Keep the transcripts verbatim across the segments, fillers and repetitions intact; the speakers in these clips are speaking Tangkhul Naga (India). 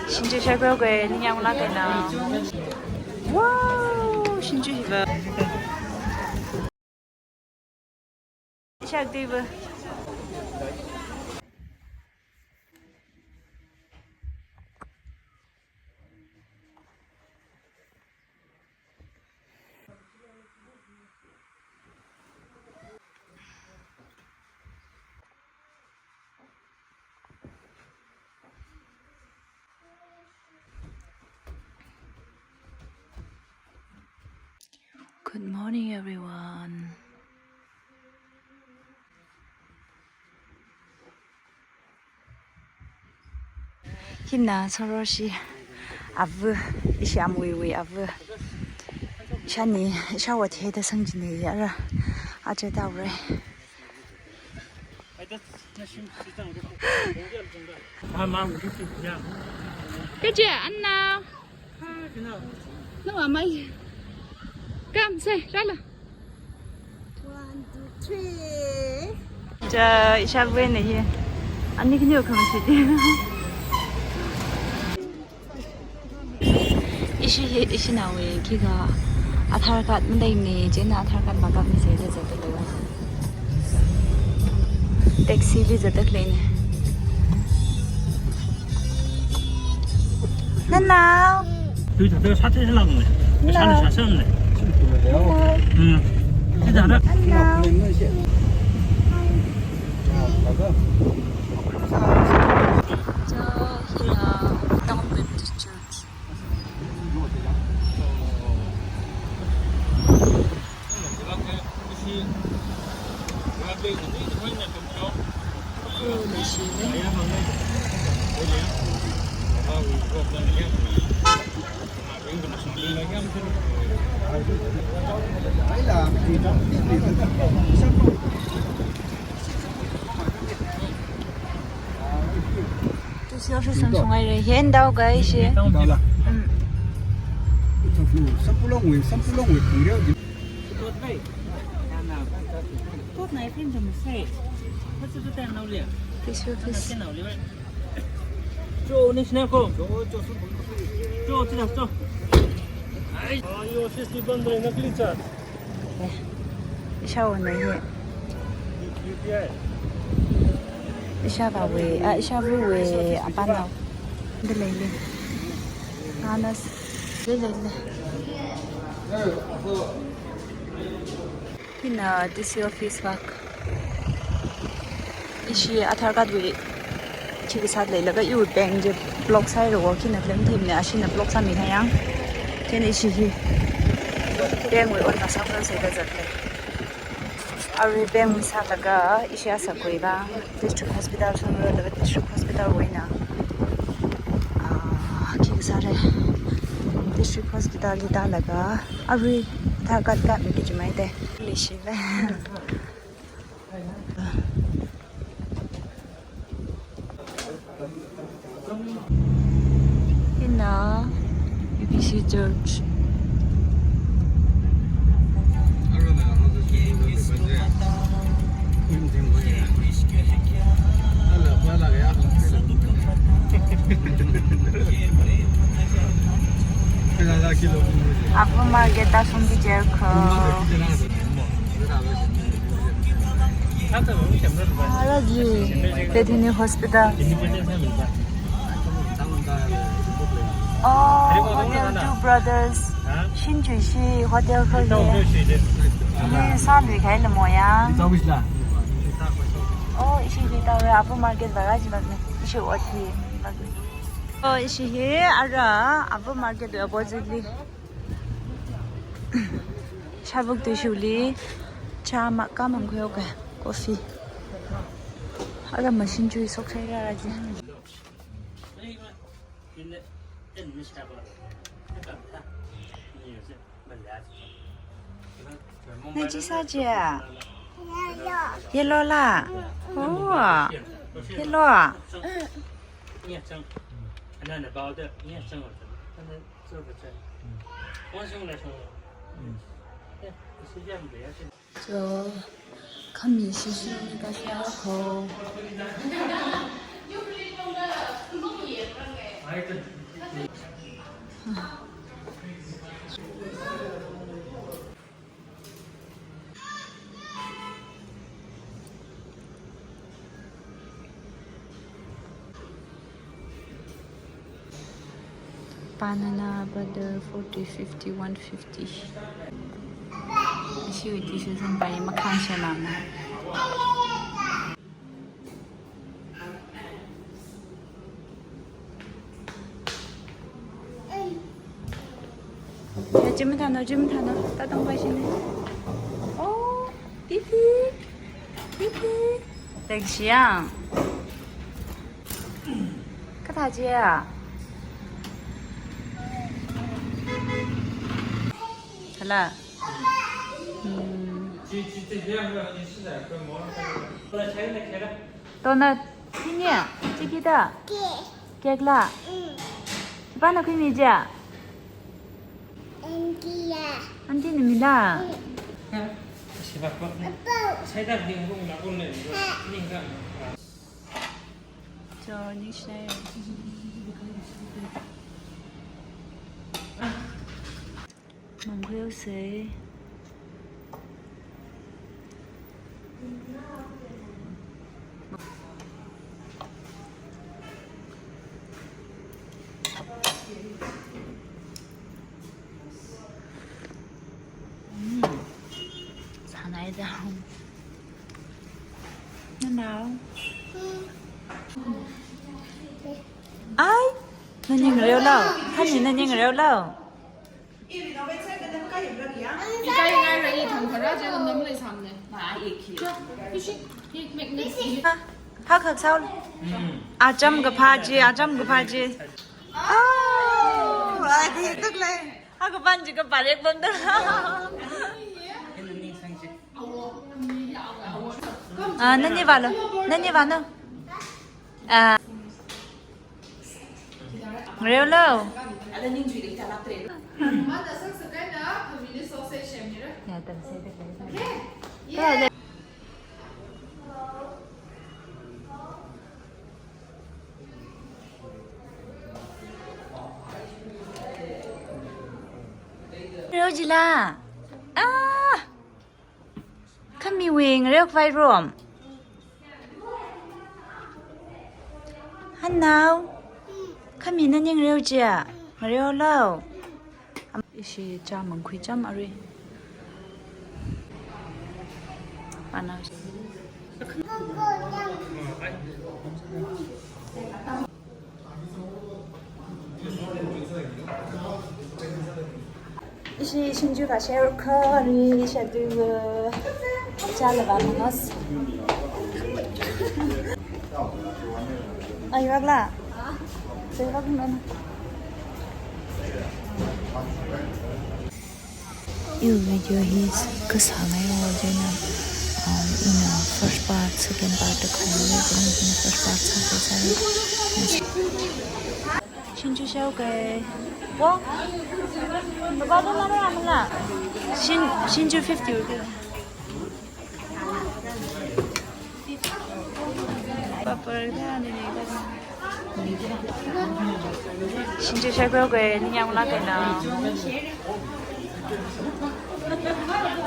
Shinju shakra kwe, ningyang la kena. Wow, shinju hiva. Shakti va. Good morning, everyone. Hina soroshi avu, ishi amwui wui avu. Ishani, isha watheda sangjine yara. Aja taure. Kaje, Anna. Nang amai. Come, say, rala. One, two, three. Ja, isha buene hi. Ani kini okam sidi. Ishi hi, ishi nawe, khikha Aadhaar card maleimane, chieina Aadhaar card makapmi se, je, je, je, je. Taxi li zatda leine. Nanao. Tui thāda sāthe sālākne. Nana. Sāna sāsāne. Hmm. Tui thāda. Nanao. Cha, hila, Town Baptist Church. Tui office samsung ai re, hen dao guys, ye. Dao la. Mm. Sampulong wui, sampulong wui, pungyo. Tui office. Ai, ayo, sisi bang dai nakli cha. Eh, isha wui na ye. U P I. Ishava wui, ah, ishavu wui apanao. Dai leile. Nana s-, dai leile. Hina D C office vak. Ishi Aadhaar card wui chi kasā leilaga iwui bank chi block sāhaira, khina claim team na, ashina block sāmihai yang. Chieina ishi hi bank wui ot masākhuisa da zatle. Arui bank wui sālaga ishi asā khuiva District Hospital sāngarolaga District Hospital wuina, ah, khi kasāra, District Hospital li tālaga arui Aadhaar card kapmi kaji maite. Leishiva. Hina U B C Church. Abu Market ta sum di jer kho. Ara ji, Bethany Hospital. Oh, Hotel Two Brothers. Shinjuishi hotel kho ye. Ni sālui kahai lamo ya. Oh, ishi hi taora Abu Market vāra ji vak ne. Ishi ot hi vak ne. Oh, ishi hi ara Abu Market wui opposite li. Shabuk tui shuli, cha ma ka mang khuyo ka, coffee. Ara machine chui sok sai ra ra ji. Na chi sā ji a? Yellow la. Oh, yellow a. So, khami shishi ni kasā kho. Banana butter forty, fifty, one fifty. Ishi wui tissue sampai makhang shemama. Ya, jim thano, jim thano. Tatong pai shini. Oh, pipi. Pipi. Lekshiang. Kathā jiya? Kala. Hmm. Donut. Hini ya? Chikita? Cake la? Ipana khuimi jiya? Auntie na mila? Cho, ningshina. Mangkhuiuse. Mm. Sāngaida. Nanao. Ai, nani ngareolo. Hani nani ngareolo. Ikai ngai rai thang thara je nam le samne. Ma ai ki. Cho, ishi, ye mek ne. Ha, ha, khak sao. Acham kaphā chi, acham kaphā chi. Oh, ai, di tuk le. Ha, kapan chi kaparek bam da. Ah, nani vālo, nani vālo. Ah. Ngareolo. Ya, tamsei de. Okay. Yeah. Rojila. Ah. Khamiwui ngareo khavai rom. Hanao. Khami nani ngareo jiya. Ngareolo. Ishi cha mangkhui cham ari. Pana. Ishi shinju kasher kari shadu, uh, chalava manos. Ai, wagla. Sai wag man. Iwui video hi kasāngai o jena, um, ina first part, second part da khaingai, jena first part sākasai. Shinju shao kai. Wo? Baba, baba, baba, baba. Shin, shinju fifty rupees. Papar da, nini da. Shinju shakro kwe, ningyang la kena.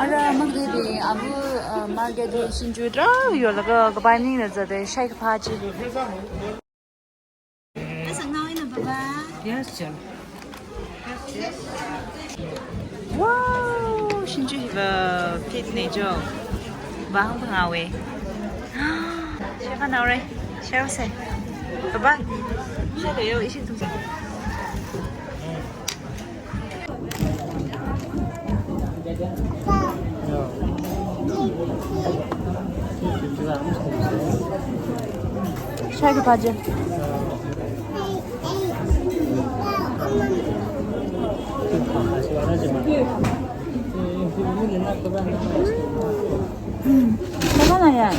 Ara, magdi di, abu, uh, market di shinju draw yolaga, kapai ningna zade, shai kaphā chi. Asang nao ina baba. Yes, sir. Wow, shinju hiva pit ne jo. Bang bang awe. Shefa nao re. Share se. Baba. Share yo, ishi tum se. Shai kaphā chi. Kaphā na ya.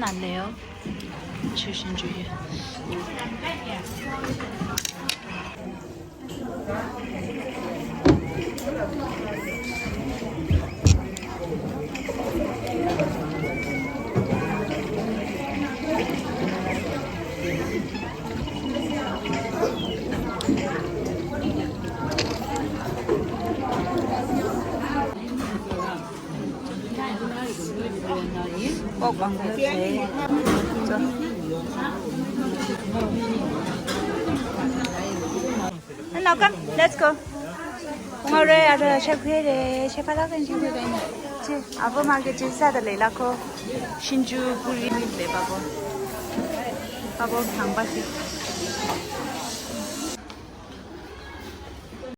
ꯅꯥꯟꯂꯦꯌꯣ꯫ ꯁꯤ ꯁꯤꯡꯖꯨ ꯌꯦ꯫ Pork bang ko se. So. Now come, let's go. Pung arui ara shakhui re, shepala kan shakhui re. Chi, abo market chi sāda leilako. Shinju puri mi le babo. Babo thang ba si.